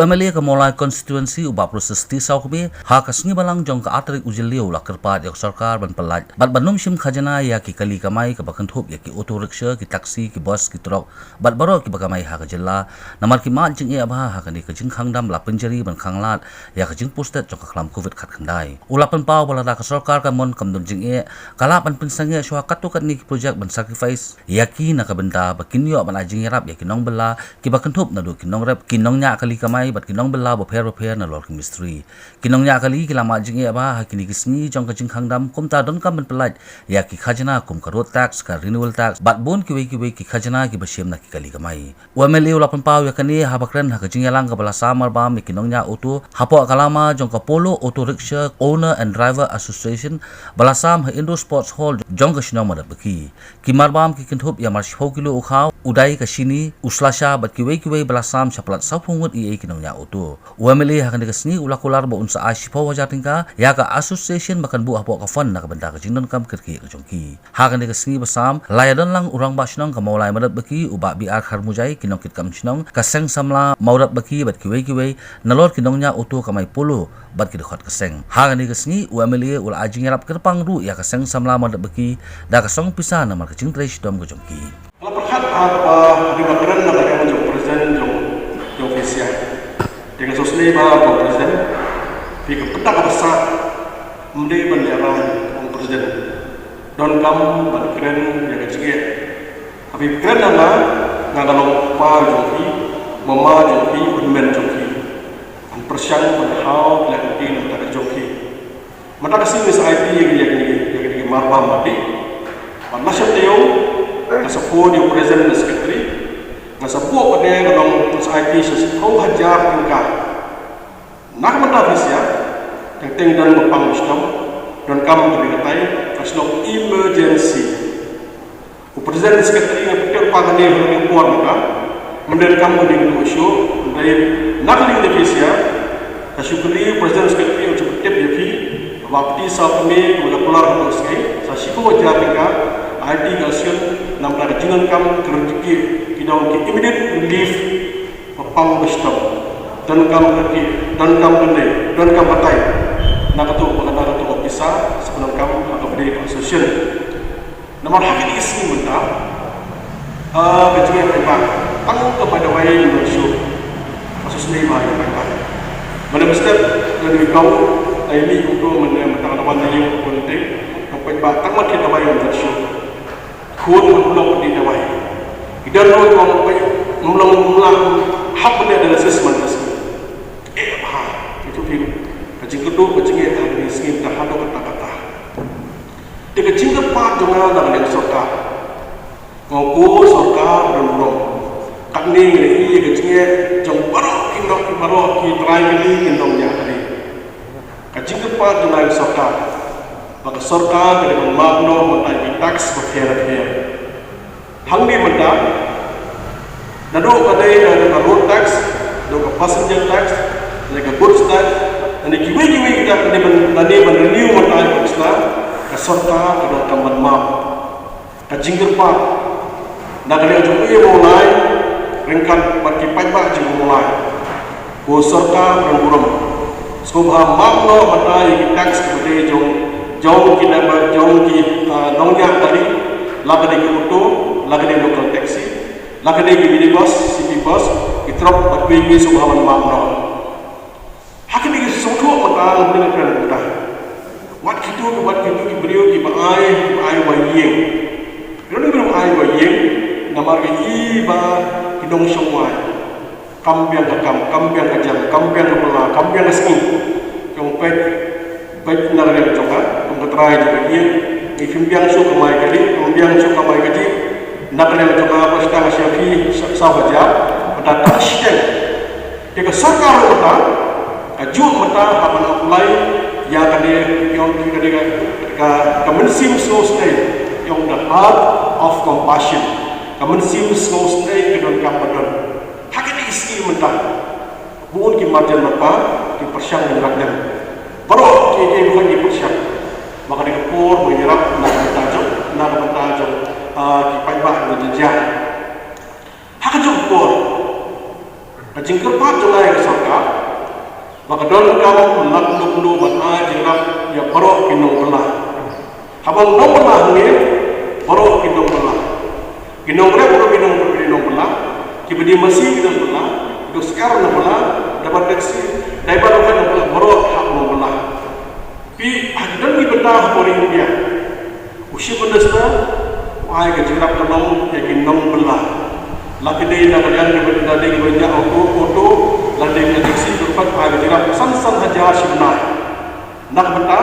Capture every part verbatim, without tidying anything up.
U M L A ka Mawlai Constituency u Bah Precious T Sawkmie ha ka sngi Balang jong ka ar tarik u Jylliew u la kyrpad ïa ka sorkar ban pyllait bad ban ym shim khajna ïa ki kali kamai kaba kynthup ïa ki auto rickshaw, ki taxi, ki bus, ki trok bad baroh kiba kamai ha ka jylla, namar ki mad jingeh bha ha kane ka jingkhang dam la pynjari ban khanglad ïa ka jingpustet jong ka khlam covid khatkhyndai. U la pynpaw ba lada ka sorkar ka mon kam don jingeh, ka lah ban pynsangeh shuwa katto katne ki projek ban sacrifice ïa ki na ka bynta ba kin ïoh ban ai jingïarap ïa ki nongbylla kiba kynthup naduh ki nongrep, ki nongñiah kali kamai bad ki nongbylla bapher bapher nalor ki mistri. Ki nongñiah kali ki la mad jingeh bha ha kine ki sngi jong ka jingkhang dam, kumta donkam ban pyllait ïa ki khajna kum ka road tax, ka renewal tax bad bun kiwei kiwei ki khajna kiba shim na ki kali kamai. U M L A u la pynpaw ïa kane haba kren ha ka jingïalang kaba la sam marbam ïa ki nongñiah auto hapoh ka lama jong ka Polo Auto Rickshaw Owner and Driver Association ba la sam ha Indoor Sports Hall jong ka shnong Mawdatbaki. Ki marbam ki kynthup ïa mar shiphew kilo u khaw, u dai ka shini, u slasha bad kiwei kiwei ba la sam sha palat sawphew ngut ïa ki nongñiah auto. U M L A ha kane ka sngi u la kular ba un sa ai shiphew hajar tyngka ïa ka association ba kan buh hapoh ka fund na ka bynta ka jingdonkam kyrkieh ka jong ki. Ha kane ka sngi ba sam la ïadon lang u Rangbah Shnong ka Mawlai Mawdatbaki u Bah B R Kharmujai, ki nongkitkam shnong, ka seng samla Mawdatbaki bad kiwei kiwei nalor ki nongñiah auto kamai Polo bad ki dkhot ka seng. Ha kane ka sngi u M L A u la ai jingïarap kyrpang ruh ïa ka seng samla Mawdatbaki da ka song pisa namar ka jingtrei shitom ka jong ki. Nga la pyrkhat ha kaba hadien ba kren na ka liang jong president jong, jong phi sha. Te nga sngewsih ba, ba president, phi ka pynta kaba sah, ym dei ban lehrain, ong president. Donkam ban kren ïa ka jingeh. Haba phi kren na nga, nga ka long u kpa jong phi, u mama jong phi, u hynmen jong phi. Ban pyrshang ban haw leh lynti na ka bynta ka jong phi. Mynta ka sngi nga sa aiti ïa kine, ïa kine, ïa kine ki marbam ba dih. Bad lashai taïew nga sa phone ïa u president bad secretary. Nga sa buh pat de, nga ong nga sa aiti sha shiphew hajar tyngka. Na ka bynta phi sha, teng teng don ba pang ba shitom, donkam kane katai, ka shu long emergency. U president secretary nga pyntip pat kane ha kane ka por mynta. Mynta kam kane ka issue, hynrei na ka liang da phi sha, nga shu kylli u president secretary, nga shu pyntip ïa phi ba Bah Precious T Sawkmie, u la kular ha kane ka sngi sa shiphew hajar tyngka, aiti ka sien namar ka jingdonkam kyrkieh, ki dei ki immediate relief ba pang ba shitom. Donkam kyrkieh, donkam kane, donkam katai. Na kato, na kato ka pisa sa pyndonkam ha kaba dei ka association. Namar ha kine ki sngi mynta, ah, ka jingeh paidbah, tang ka bai dawai ym don shuh. Ka shu sngewsih ba ïa paidbah. Mynne mynstep, lada ïa kawei, ai mi kumto mynne mynta ka dawan na ïing kumto, ka paidbah tang ma ki dawai ym don shuh. Khun ym long ki dawai. Ki don ruh ym long, ym long, ym long hap mynne dialysis mynta ka sngi. Eh, bha, itu phi, ka jingkyrduh, ka jingeh ha kine ki sngi mynta haduh katta katta. Te ka jingkyrpad jong nga na ka liang sorkar. Nga ong ko sorkar ba don burom. Katne ngi ïohi ïa ka jingeh jong baroh ki nong, baroh ki trai kali, ki nongñiah kali. Ka jingkyrpad jong nga ïa ka sorkar ba ka sorkar ka dei ban map noh mynta ïa ki tax bapher bapher. Hangne mynta, naduh ka dei, naduh ka road tax, naduh ka passenger tax, naduh ka goods tax, lane kiwei kiwei ki tax, lane ban, lane ban renew mynta ïa ka, ka sorkar ka donkam ban map. Ka jingkyrpad na ka liang jong u Mawlai ryngkat bad ki paidbah jong u Mawlai. Ko sorkar ba don burom, sngewbha map noh mynta ïa ki tax kiba dei jong, jong ki namba, jong ki, ah, nongñiah kali, la ka dei ki auto, la ka dei local taxi, la ka dei ki minibus, city bus, ki trok bad kiwei kiwei, sngewbha ban map noh. Ha kine ki sngewthuh mynta, nga kren mynta. Wat kito, wat kito ki briew kiba ai, kiba ai ba ïeng. Ki don ki briew ai ba ïeng namar ki i ba ki nongshong wai. Kam biang ka kam, kam biang ka jam, kam biang ka pla, kam biang ka sngi. Ki ong peit, peit na ka liang jong nga, kum ka trai jong ka ïing, ngi phim biang shuh kamai kali, phim biang shuh kamai kajih. Na ka liang jong nga ba sdang sha phi, sha, saw hajar, bad ta shiteng. Te ka sorkar mynta ka juh mynta ha ban apply ïa kane, ïa kane ka, ka, ka mynsiem sngewsynei, ïa the heart of compassion, ka mynsiem sngewsynei ka donkam ban don. Ha kine ki sngi mynta, bun ki marjan marpa ki pyrshang ban ïarap lem. Baroh ki, ki, ki pyrshang. Ba ka dei ka por ban ïarap na ka bynta jong, na ka bynta jong, ah, ki paidbah ba jynjar. Ha kajuh ka por, ka Jingkyrpad jong nga ïa ka sorkar ba ka donkam lad luk luk ban ai jingïarap ïa baroh ki nongbylla. Haba nongbylla hangne, baroh ki nongbylla. Ki nongrep ruh ki nong ki nongbylla, kiba die masi ki nongbylla, ki dusher nongbylla, driver taxi, driver ruh ki nongbylla, baroh hap nongbylla. Phi, ha ki don ki bynta ha Pori India. U Chief Minister u ai ka jingïarap ka long ïa ki nongbylla. La ki dei na ka liang kiba dei kiba ïaid auto, auto, la dei na taxi, ruh pat u ai ka jingïarap san san hajar shi bnai. Na ka bynta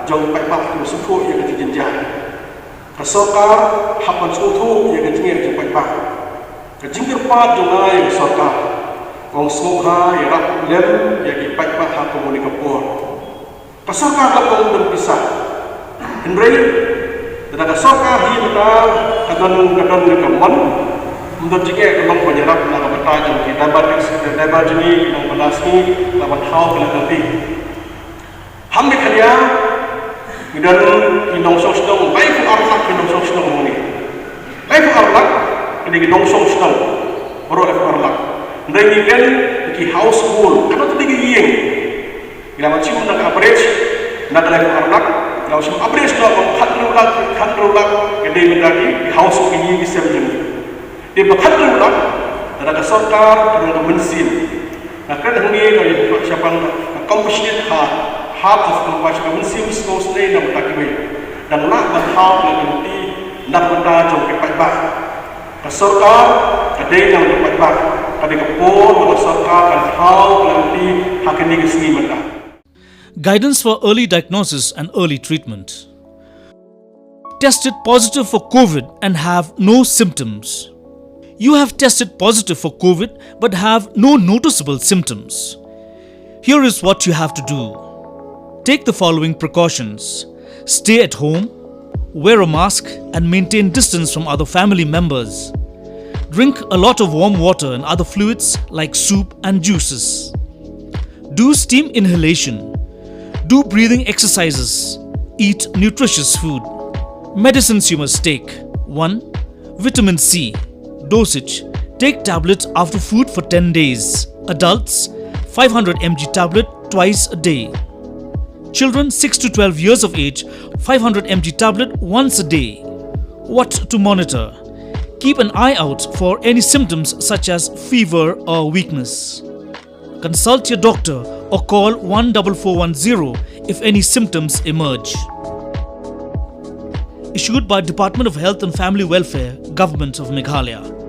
jong ki paidbah kiba sngewthuh ïa ka jingjynjar. Ka sorkar hap ban sngewthuh ïa ka jingeh jong ki paidbah. Ka jingkyrpad jong nga ïa ka sorkar, kong sngewbha ïarap lem ïa ki paidbah ha kawei ka por. Ka sorkar la kong don pisa. Hynrei lada ka sorkar hi mynta ka don ka don ka mon, ym don jingeh ka long ban ïarap na ka bynta jong ki driver taxi, driver jong ngi, ki nongbylla sngi, la ban thaw ki la kynti. Ha Meghalaya ngi don ki nongshong shnong laiphew ar lak ki nongshong shnong hangne. Laiphew ar lak ki dei ki nongshong shnong. Baroh laiphew ar lak. Hynrei ngi don ki household, katno tylli ki ïing. Ngi la ban shim na ka average, na ka laiphew ar lak, ngi la ban shim average na ka khathynriew lak, khathynriew lak ki dei mynta ki household, ki ïing ki sem jong ngi. Te ba khathynriew lak, lada ka sorkar ka long ka mynsiem. Nga kren hangne ka ïa ka shaphang ka compassionate heart, heart of compassion, ka mynsiem sngewsynei na ka bynta kiwei. Dang lah ban thaw ka lynti na ka bynta jong ki paidbah. Ka sorkar ka dei na ka bynta paidbah. Ka dei ka por ba ka sorkar kan thaw ka lynti ha kine ki sngi mynta. Guidance for early diagnosis and early treatment. Tested positive for COVID and have no symptoms. You have tested positive for COVID but have no noticeable symptoms. Here is what you have to do. Take the following precautions. Stay at home, wear a mask and maintain distance from other family members. Drink a lot of warm water and other fluids like soup and juices. Do steam inhalation. Do breathing exercises. Eat nutritious food. Medicines you must take. One. Vitamin C. Dosage. Take tablet after food for ten days. Adults, five hundred M G tablet twice a day. Children six to twelve years of age, five hundred M G tablet once a day. What to monitor? Keep an eye out for any symptoms such as fever or weakness. Consult your doctor or call one four four one zero if any symptoms emerge. Issued by Department of Health and Family Welfare, Government of Meghalaya.